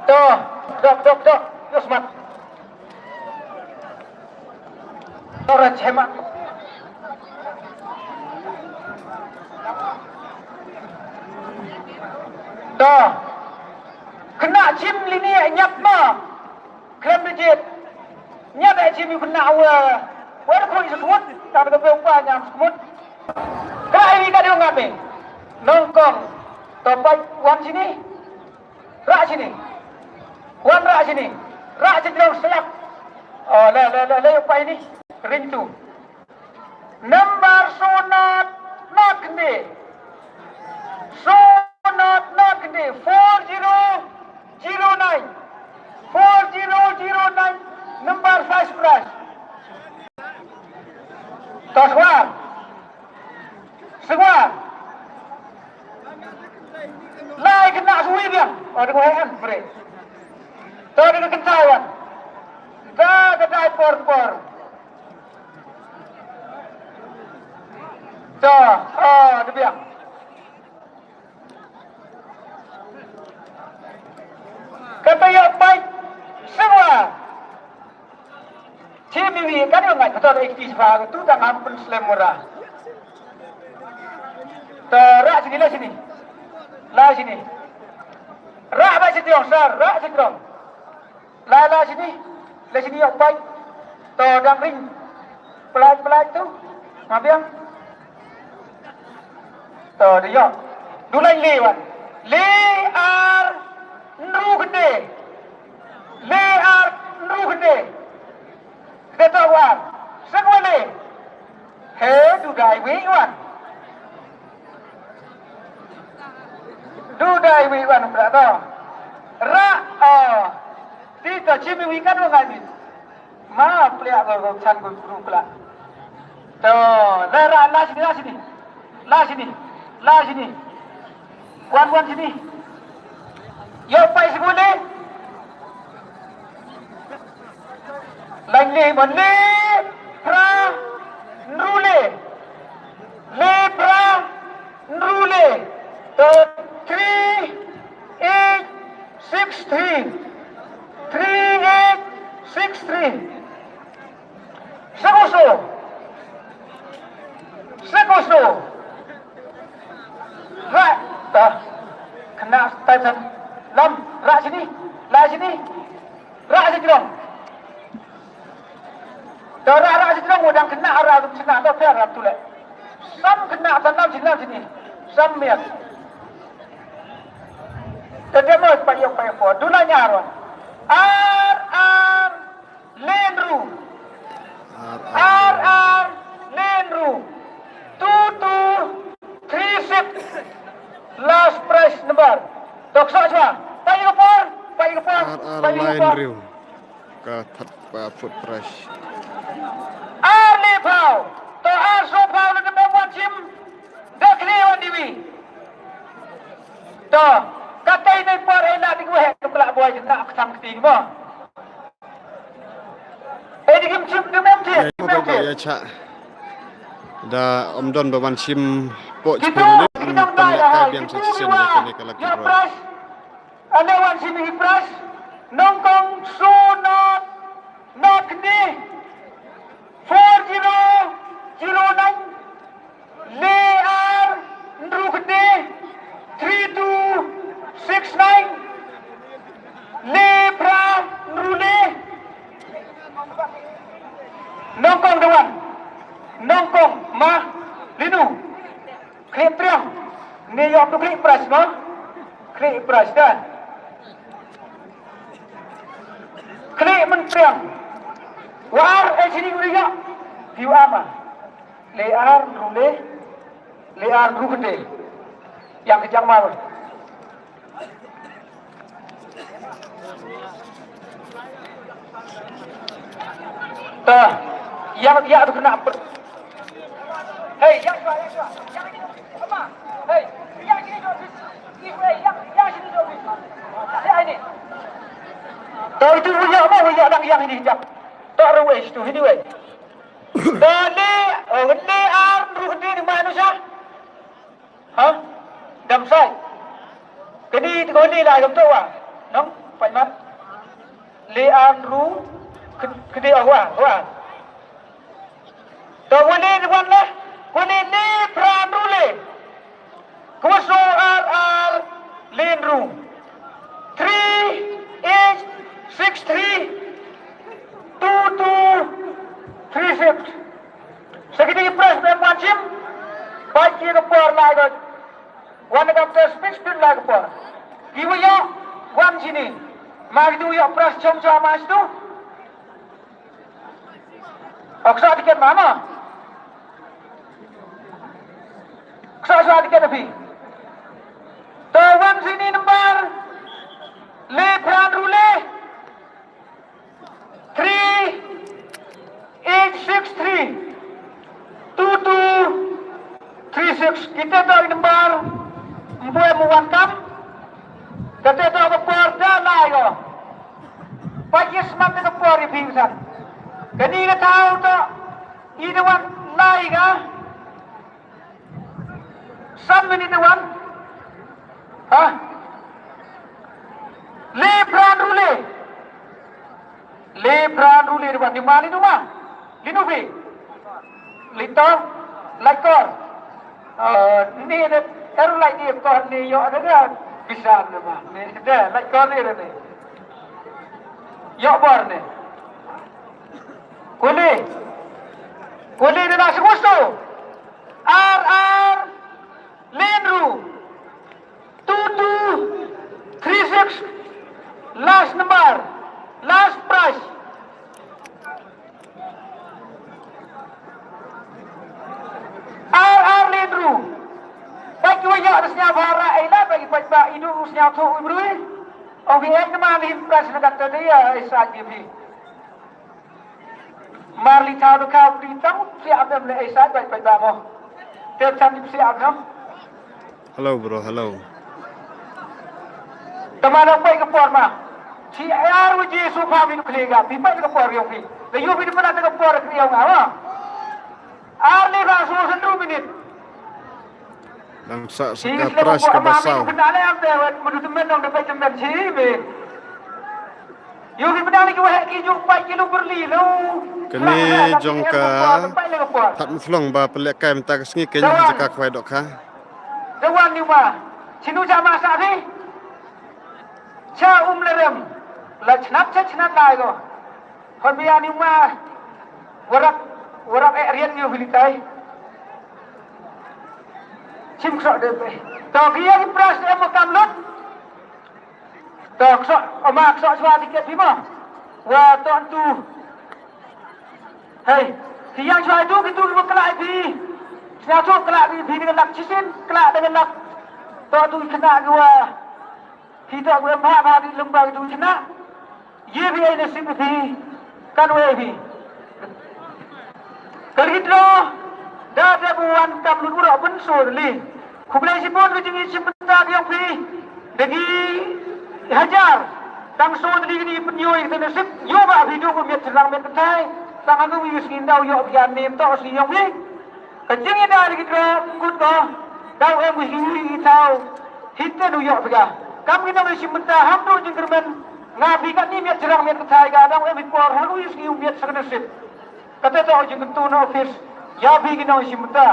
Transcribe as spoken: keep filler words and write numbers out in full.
To, dok, dok, dok. Yo smat. To, ra chema. To. Khynnah chim lini ñiat ma. Khlem da jied. Ñiat e chim yu khynnah wa. Wa da khoi sakmut. Tang da ka beu pa ñiam sakmut. Ka ai wi ka dei ngam e. Nongkong. To pai wan sini. Rah sini. Wan rah sini. Rah sini dong selak. Oh, le, le, le, le, pai ni. Rintu. Number so not, not khyndai. So not, not khyndai. Four zero zero nine. Four zero zero nine. Number first prize. To sngewbha. Sngewbha. Lai khynnah sui biang. Oh, da ko hen bre. To da ka kynthai wan. Da ka dai por por. To, oh, da biang. Kata ya pai, sngewbha. Chim wi, ka dei ngai, to da ekti sngewbha, tu da ngam pynslem mura. To, rah sini, la sini. La sini. Rah ba sini, sir, rah sini. La, la sini. La sini, yoh pai. To dang ring. Pelai, pelai tu. Ma biang. To, da yoh. Du lai le wan. Le ar ynru khyndai. Le ar ynru khyndai. Kata wan. Sngewbha le. He, du dai wi wan. Du dai wi wan pra to. Ra, oh. Ti to chim wi kan wa ngai ni. Ma plia go go chan go kru kla. To, la ra, la sini, la sini. La sini. La sini. Wan, wan sini. Yoh pai sibule. Lain le, mon le, phra, ynru le. Le, phra, ynru le. To three eight six three. Three eight six three. Sekuso. Sekuso. Rah. Ta. Kena taitan. Lam. Rah sini. Lah sini. Rah sini dong. Ta rah, rah sini dong. Wadang kena rah tu sini. Ta pia rah tu le. Sam kena tanam sini, sini. Sam miat. Tadi mau payung, payung po. Duna nyaro. Ar, ar. Lenru. Ar, ar. Lenru. Two two three six. Last prize number. Tok sok chwa. Pai ka por, pai ka por, pai ka por. Ar ar Lenru. Ka third pa fourth prize. Ar le phaw. To ar so phaw le da mem wan chim. Da khlieh wan diwi. To. Katai nei por e la di weh ka pla boy na ka thang kti mo. Ei, di kim chim, di mem thied, di mem thied. Ya cha. Da om don ba wan chim po chim ni, am tam ya kai biang sa chisen ya kane ka lucky draw. Ane wan chim i prize, nongkong so not, not khyndai, four zero zero nine. Le ar ynru khyndai, three two six nine. Le phra ynru le. Nongkong da wan. Nongkong ma linu. Khlieh triang. Ni yoh tu khlieh prize ma. Khlieh prize da. Khlieh men triang. War e chini uri yoh. Hiu ama. Le ar ynru le, le ar ynru khyndai. Yang kejang ma. Ta, yang, yang tu kena per-, hei, yang dua, yang dua, yang ini, apa? Hei, yang ini dua, ini, yang, yang sini dua, ini. Ya, ini. Ta, itu punya apa, punya dang yang ini, yang. Ta, ruwais tu, ini, wei. Dale, oh, le ar ynru khyndai ni manusia. Ha? Dam sai. Kani te ko ni lai kam to wa. Nong, pai mat. Le an ru. Kedi wa, wa. To wani ni wan le. Wani ni pran ru le. Kuso ar ar lin ru. Three eight six three two two three six. Sakini press pem wan chim. Bai ki ka por lai ko. Wan kam te speech pin lai ka por. Ki wa yo wan chini. Ma ki du yo press chom chom ma stu. Oksa tiket mama. Oksa sa tiket api. To wan sini number. Le pran rule. Three eight six three two two three six. Kita to number. Mboy mo wan kam. Kata to ka por da lai ko. Pajis man ka por i pingsan. Kani ka tau to. I da wan lai ka. San minit da wan. Ha? Le pran rule. Le pran rule da wan. Ni ma ni nu ma. Li nu phi. Li to. Lai kor. Ni da. Eru lai ni kor ni yo da da. Bisa na ma. Ni da. Lai kor ni da ni. Yo bor ni. Kuli. Kuli da na sigustu. Ar ar. Lin ru. Two two three six. Last number. Last prize. Ar ar lin ru. Bagi waya da snya bara ai la bagi bagi ba idu snya tu ibrui. Oke, ek nama lin prize na kata dia ai sa ji bi. Marli thau da ka pri tang siap em le ai sa bai bai ba mo. Te chan di siap no. Hello, bro, hello. Tama na pai ka por ma. Si ar wa ji su pha mi khle ga, pi pai ka por yong pi. Le yu pi mana ka por yong awa. Ar le ba su san ru minit. Dang sa sa ka prize ka ba saw. Kani jong ka That Muthlong ba pynlehkai mynta ka sngi keiñ ha jaka khwai dohkha. Dawan ni ma, chinu cha ma sa phi. Cha um lerem. La chnat cha chnat lai ko. Hon bia ni ma. Warak, warak eh rian ni u hilitai. Chim ksok de pe. To ki ya ki prize em kam lut. To ksok, oma ksok chwa tiket phi mo. Wa to tu. Hei, ki yang chwa tu ki tu ki kla phi. Sna tu kla phi, phi ni lak chisin, kla de lak. To tu kena ki wa. Hi to ki em ha ha di lem ba ki tu kena. Ye phi ai nasib phi, kan wei phi. Ka lucky draw, da da bu wan kam lut u rok bun sur li. Khublei chibun ka jingim chimbynta yong phi. Da ki hajar, tang so da li ki pynyoh ka nasib, yoh ba phi du ku miat chyrang miat kynthai. Tang ha ka wi sngi daw yoh phi ya nem to sngi yong phi. Ka jingim da ki drop kut ko, daw em wi hi hi thaw, hi te nu yoh phi ka. Kam ki nong i chimbynta ham du jingkyrmen, nga phi ka ni miat chyrang miat kynthai ka, daw em i por, ha wi sngi u miat sa ka nasib. Kata to jingkyntu na office, ya phi ki nong i chimbynta.